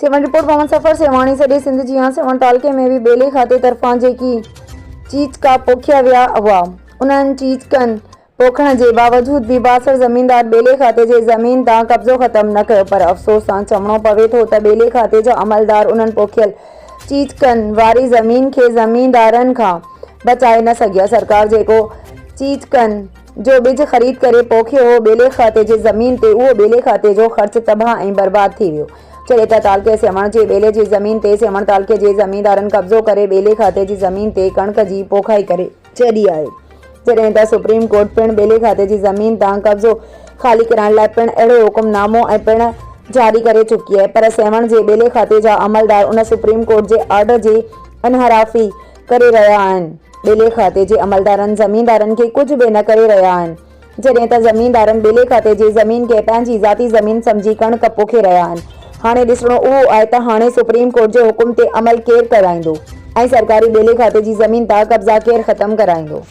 Sehwan, report, Muhammad سفر سيوهاڻي، سڄي سنڌ جيان سيوهڻ تعلقي ۾ به ٻيلي کاتي طرفان جيڪي چيچڪا پوکيا ويا هئا، انهن چيچڪن پوکڻ جي باوجود به بااثر زميندار ٻيلي کاتي جي زمين تان قبضو ختم نه ڪيو پر افسوس سان چوڻو پوي ٿو ته ٻيلي کاتي جا عملدار انهن پوکيل چيچڪن واري زمين کي زميندارن کان بچائي نه سگهيا سرڪار جيڪو چيچڪن جو ٻج خريد ڪري پوکيو هو ٻيلي کاتي جي زمين تي اهو ٻيلي کاتي جو خرچ تباهه ۽ برباد ٿي ويو. جڏهن ته تعلقي سيوهڻ جي ٻيلي جي زمين تي سيوهڻ تعلقي جي زميندارن قبضو ڪري ٻيلي کاتي جي زمين تي ڪڻڪ جي پوکائي ڪري ڇڏي آهي. جڏهن ته سپريم ڪورٽ پڻ ٻيلي کاتي جي زمين تان قبضو خالي ڪرائڻ لاء پڻ اهڙو حڪم نامو ۽ پڻ جاري ڪري چڪي آهي پر سيوهڻ جي ٻيلي کاتي جا عملدار ان سپريم ڪورٽ جي آرڊر جي انحرافي ڪري رهيا آهن. ٻيلي کاتي جي عملدارن زميندارن کي ڪجهه به نه ڪري رهيا آهن. جڏهن ته زميندارن ٻيلي کاتي جي زمين کي پنهنجي ذاتي زمين سمجهي ڪڻڪ پوکي رهيا آهن. هاڻي ڏسڻو اهو آهي ته هاڻي سپريم ڪورٽ جي حڪم تي عمل ڪير ڪرائيندو ۽ سرڪاري ٻيلي کاتي جي زمين تان قبضا ڪير ختم ڪرائيندو.